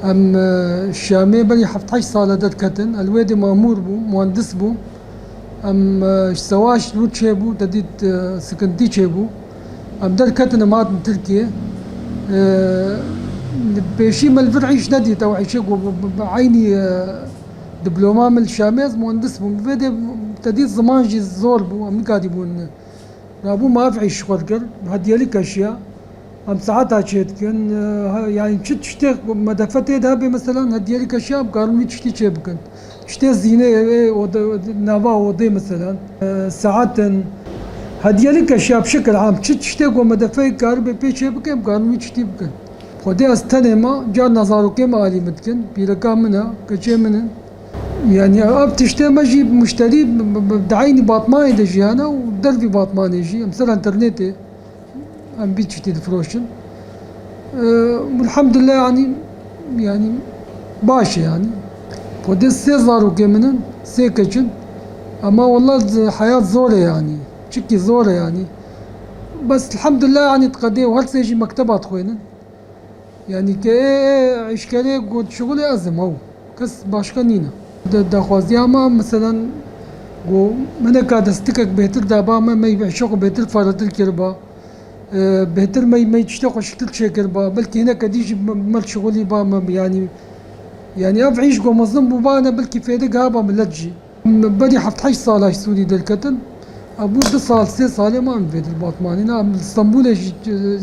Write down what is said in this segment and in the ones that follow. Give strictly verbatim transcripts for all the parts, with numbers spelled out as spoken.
Em, e, Şamê berî heft heşt sale derketin. El wê dê mamûr bû, muhandis bû. Em, e, sewaş wû çêbû, te dît, e, sikintî çêbû. Em derketin, em hatin Tirkiye. E, pêşî me li vir îş nedît, ew îşê ku bi, bi, bi eynî, e, diploma min li Şamê ez muhandis bûm. Bi vê dê te dît ziman jî zor bû, em nikarîbûn. Rabû me ev îş xwe dikir, hediyelî keşiya. Em saeta çêdikin, e, ha, yani çi tiştê medefe tê de hebe, mesela hediyelî keşiya, em karin wî tiştî çê bikin. Tiştê zînê, e, oda, nava odê mesela, e, saetin, hediyelî keşiya bi şekil am, çi tiştê ku medefe karibe pê çê bike, em karin wî tiştî bikin. Xwedê ez tenê me, carna zarokê me alî min dikin, pîreka min e, keçê min in. Yani ev tiştê me jî muşterî bi, bi, bi, di eynî Batmanê de jiyane û dervî Batmanê jî, em ser internetê. Em vî tiştî difiroşin. Ee, elhamdülillah, yani, yani baş e yani. Xwedê sê zarokê min in, sê keç in. Ama wallah z-, heyat zor e yani. Çikî zor e yani. Bes elhamdülillah yani diqedê û her sê jî mekteba dixwênin. Yani ke ê, ê, eşkerê got şixulê ez im, ew. Kes başka nîne. De, daxwaziya me, meselen, go, me neka destikek bêhtir daba me, me îşê xwe bêhtir, ferehtir kiriba. E, bêhtir me, me tiştê xweşiktir çêkiriba. Belkî hineke dî jî me, me şixulî ba me, yani, yani ev îş go mezin bûba ne, belkî fêde gaba millet jî. Berî heft heşt sala ji Sûrî derketin. Ev bû du sal, sê salê ma em vê dir Batmanê ne. Em li Stenbolê jî, e,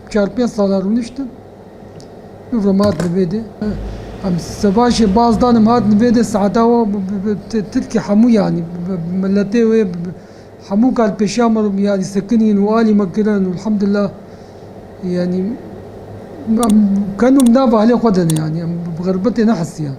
çar pênc sala rûniştin. Bivre ma hat li vê de. Em sevaşê baz dan em hat li vê de saeta wa bi, bi, bi, ti-, Tirkî hemû yani, bi, bi, bi miletê wê, bi, bi, hemû kar pêşiya me yani sekinîn û alî me kirin û elhamdülillah yani em kenûm nav ahlê xwe de ne yani. Em bi xirbetê nehisiyan.